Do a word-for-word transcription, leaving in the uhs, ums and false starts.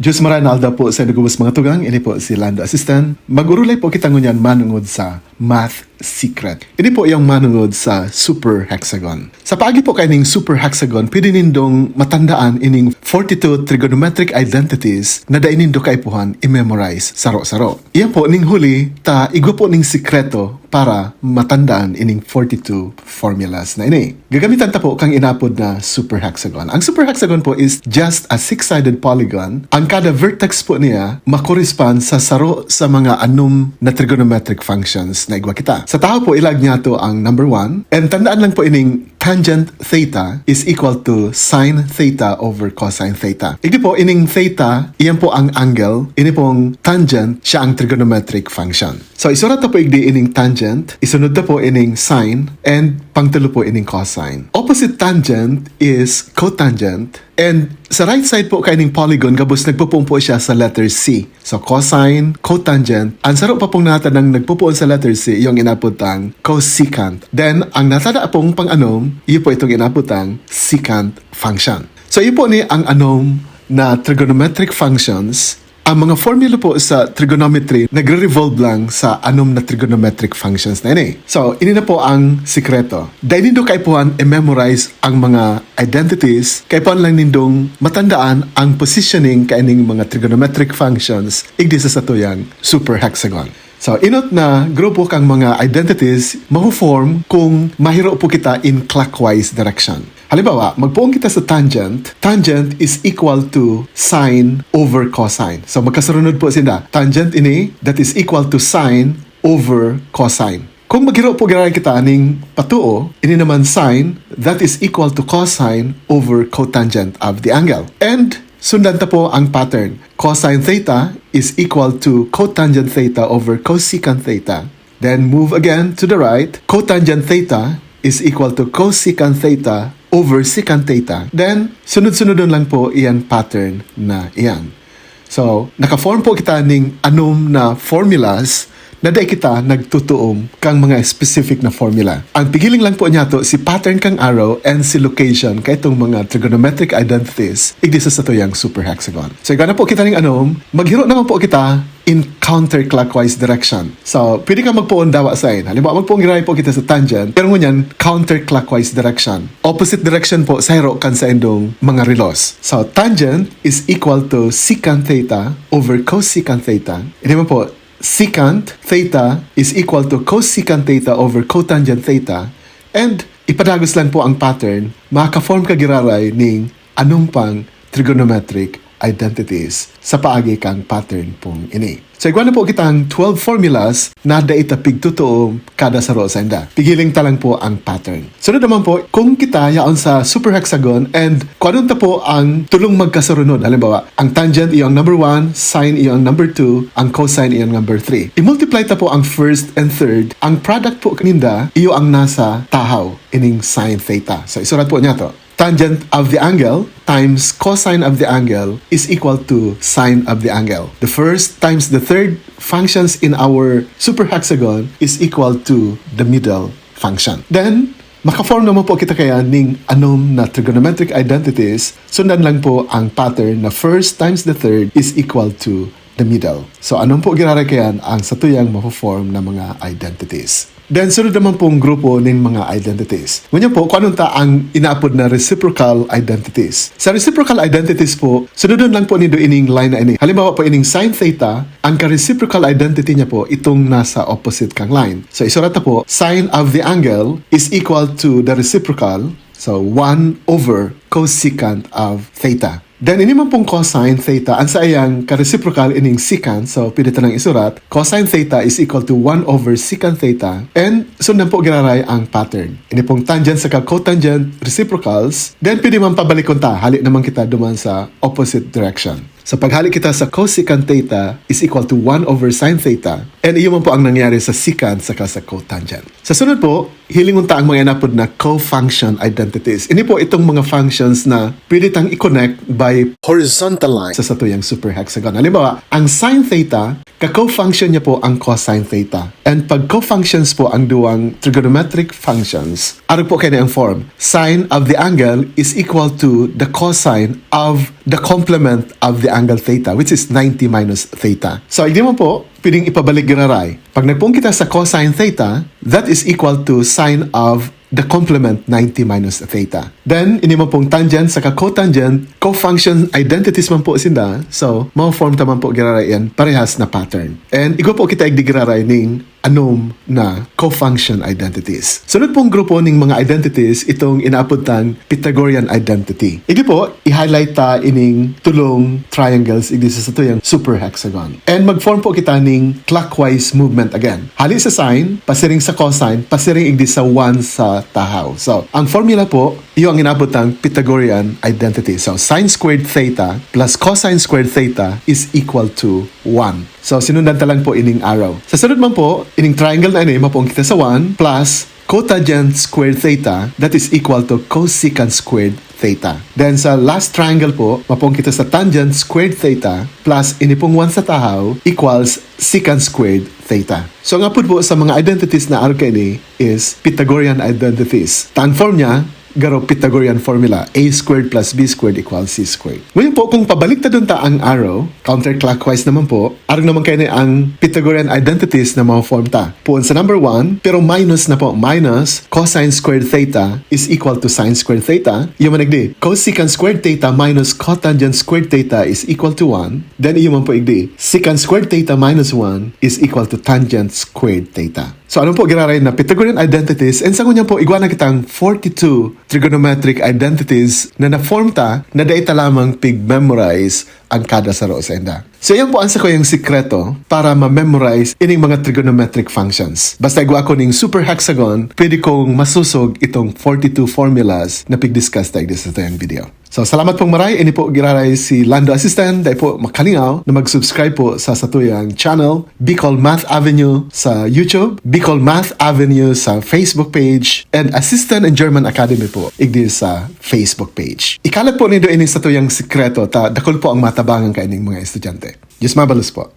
Diyos maray na aldaw po sa inyo gabos mga tugang, ini po si Lando Assistant. Mag-urulay po kita ngunyan manungod sa math secret. Ini po yung manungod sa super hexagon. Sa paagi po kaining super hexagon, pwede nindong matandaan ining forty-two trigonometric identities na dai nindo kaipuhan i-memorize saro-saro. Iyan po, ning huli, ta igwa po ning sikreto para matandaan ining forty-two formulas na ini. Gagamitan ta po kang inapod na super hexagon. Ang super hexagon po is just a six-sided polygon. Ang kada vertex po niya makorespond sa saro sa mga anom na trigonometric functions na igwa kita. Sa tahaw po, ilag niya to ang number one. And tandaan lang po ining tangent theta is equal to sine theta over cosine theta. Igdi po, ining theta, iyan po ang angle, ini pong tangent, siya ang trigonometric function. So, isurat ta po igdi ining tangent, isunod ta po ining sine, and pangtulo po ining cosine. Opposite tangent is cotangent, and sa right side po kaining polygon, gabos nagpupuon po siya sa letter C. So, cosine, cotangent. Ang saro pa pong natatandang nagpupuon sa letter C, yung inapod tang cosecant. Then, ang natada pong pang-anom, iyo po itong inapod tang secant function. So, iyo po ni ang anom na trigonometric functions. Ang mga formula po sa trigonometry nagre-revolve lang sa anom na trigonometric functions na ini. So, ini na po ang sikreto. Dai nindo kaipuhan i-memorize ang mga identities, kaipuhan lang nindong matandaan ang positioning kaining mga trigonometric functions igdi sa satuyang super hexagon. So, inot na grupo kang mga identities maho-form kung mahiro po kita in clockwise direction. Halimbawa, magpoon kita sa tangent. Tangent is equal to sine over cosine. So, magkasurunod po sinda. Tangent ini, that is equal to sine over cosine. Kung maghiro po giraray kita ning patuo, ini naman sine, that is equal to cosine over cotangent of the angle. And sundan ta po ang pattern. Cosine theta is equal to cotangent theta over cosecant theta. Then move again to the right. Cotangent theta is equal to cosecant theta over secant theta. Then, sunod-sunodon lang po iyan pattern na iyan. So, naka-form po kita ning anom na formulas na dai kita nagtutuom kang mga specific na formula. Ang pigiling lang po niyato si pattern kang arrow and si location kaitong mga trigonometric identities igdi sa satuyang super hexagon. So, igwa na po kita ning anom, maghiro naman po kita in counterclockwise direction. So, pwede ka magpoon dawa sain. Halimbawa, magpoon giraray po kita sa tangent, pero ngunyan, counterclockwise direction. Opposite direction po sa hiro kan saindong mga relos. So, tangent is equal to secant theta over cosecant theta. Ini man po, secant theta is equal to cosecant theta over cotangent theta. And ipadagos lang po ang pattern, makaka-form ka giraray ning anom pang trigonometric identities sa paagi kan pattern pong ini. So, igwa na po kitang twelve formulas na dai ta pigtutuom kada saro sainda. Pigiling ta lang po ang pattern. Sunod naman po, kung kita yaon sa super hexagon and kuanon ta po ang tulong magkasurunod. Halimbawa, ang tangent iyo ang number one, sine iyo ang number two, ang cosine iyo ang number three. I-multiply ta po ang first and third. Ang product po kaninda, iyo ang nasa tahaw, ining sine theta. So, isurat po niyato. Tangent of the angle times cosine of the angle is equal to sine of the angle. The first times the third functions in our super hexagon is equal to the middle function. Then, maka-form naman po kita kaya ning anom na trigonometric identities. Sundan lang po ang pattern na first times the third is equal to the middle. So, anom po giraray kayan ang satuyang mafo-form na mga identities. Then, sunod naman pong grupo nin mga identities. Ngunyan po, kuanon ta ang inaapod na reciprocal identities. Sa reciprocal identities po, sunodon lang po nindo ining line na ini. Halimbawa po, ining sine theta, ang ka-reciprocal identity niya po, itong nasa opposite kang line. So, isurat ta po, sine of the angle is equal to the reciprocal, so one over cosecant of theta. Then, ini man pong cosine theta, ang saiyang ka-reciprocal ining secant, so pwede ta nang isurat, cosine theta is equal to one over secant theta, and sundan po giraray ang pattern. Ini pong tangent saka cotangent reciprocals, then pwede man pabalikon ta, hali naman kita duman sa opposite direction. So, paghali kita sa cosecant theta is equal to one over sine theta, and iyo man po ang nangyari sa secant saka sa cotangent. Sa sunod po, hilingon ta ang mga inapod na co-function identities. Ini po itong mga functions na pwede tang i-connect by horizontal line sa satuyang super hexagon. Halimbawa, ang sine theta ka-cofunction niya po ang cosine theta. And pag cofunctions po ang duwang trigonometric functions, arog po kaini ang form. Sine of the angle is equal to the cosine of the complement of the angle theta, which is ninety minus theta. So, igdi man po, pwedeng ipabalik giraray. Pag nagpoon kita sa cosine theta, that is equal to sine of the complement ninety minus theta. Then, ini man pong tangent saka cotangent, cofunction identities man po sinda. So, ma-form ta man po giraray yan, parehas na pattern. And igwa po kita igdi giraray ning anom na cofunction identities. Sunod pong grupo ning mga identities, itong inaapod tang Pythagorean identity. Igdi po, i-highlight ta ining tulong triangles igdi sa satuyang superhexagon. And mag-form po kita ning clockwise movement again. Hali sa sine, pasiring sa cosine, pasiring igdi sa one sa tahaw. So, ang formula po, iyo ang inaapod tang Pythagorean identity. So, sine squared theta plus cosine squared theta is equal to one. So, sinundan ta lang po ining arrow. Sa sunod man po, ining triangle na ini, mapoon kita sa one plus cotangent squared theta, that is equal to cosecant squared theta. Then sa last triangle po, mapoon kita sa tangent squared theta plus ini pong one sa tahaw equals secant squared theta. So ang apod po sa mga identities na arog kaini is Pythagorean identities. Ta ang form niya, garo Pythagorean formula, a squared plus b squared equals c squared. Ngayon po, kung pabaliktadon ta ang arrow, counterclockwise naman po, arog naman kaini ang Pythagorean identities na ma-form ta. Poon sa number one, pero minus na po, minus cosine squared theta is equal to sine squared theta. Iyo man igdi, cosecant squared theta minus cotangent squared theta is equal to one. Then iyo man po igdi, secant squared theta minus one is equal to tangent squared theta. So ano po giraray na Pythagorean identities? And sa ngunyan po, igwa na kitang forty-two trigonometric identities na na-form ta na dai ta lamang pig-memorize ang kada saro sainda. So, iyan po ang sakuyang sikreto para ma-memorize ining mga trigonometric functions. Basta igwa ko ning super hexagon, pwede kong masosog itong forty-two formulas na pig-discuss ta igdi sa satuyang video. So, salamat pong maray. Ini po giraray si Lando Assistant. Dai po makalingaw na mag-subscribe po sa satuyang channel, Bicol Math Avenue sa YouTube, Bicol Math Avenue sa Facebook page, and Assistant in German Academy po, igdi sa Facebook page. Ikalat po nindo ini satuyang sikreto, ta dakul po ang matabangan kaining mga estudyante. Diyos mabalos po.